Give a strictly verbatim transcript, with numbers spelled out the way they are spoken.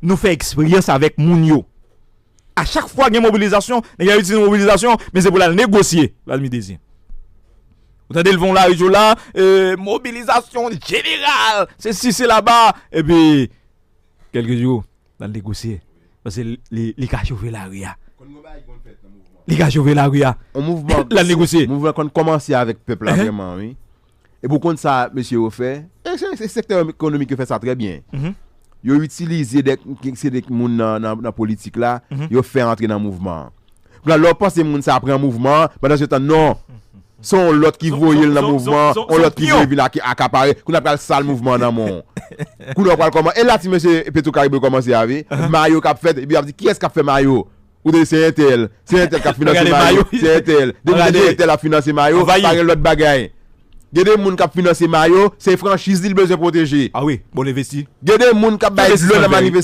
Nou fè eksperyans avèk moun yo. A chak fwa gen mobilizasyon, nèg la itilize mobilizasyon, men se pou l al negosye, Vladimir Désir. Ou tande l fè yon lari sou la, euh, mobilizasyon jeneral, se si, se laba, epi, kèlke jou, l al negosye. Paske li, li, li ka chofe lari a. Li ka chofe lari a. Yon mouvman, L al negosye. Mouvman konn kòmanse avèk pèp la Ehe. Vrèman, wi. E pou konn sa, mesye yo fè, e se, se sektè ekonomik yo fè sa trè byen. Mhm. Yo itilize de, se de moun nan, nan, nan politik la, Mhm. yo fè antre nan mouvman an. Kounye a, lè w panse moun sa pran mouvman an, pandan se tan, non. Se yon lòt ki Son- voye l son- nan son- mouvman an, son- yon lòt ki son voye vin ak- akapare. Kounye a pral sal mouvman an nan men w. Kounye a pral kòman. E la ti mesye Petro Caribe kòmanse a, wi. Mayo k ap fèt, epi y ap di, kiyès k ap fè mayo? Ou te se entèl. Se entèl k ap finanse Gade mayo. mayo. Se entèl. Depi Gade. se entèl ap finanse mayo, Anvayi. Pa gen lòt bagay. Gen de moun k ap finanse mayo, se franchiz li l bezwen pwoteje. Ah wi, bon l envesti. Gen de moun k ap bay Envesti dlo san nan fè. manifestasyon.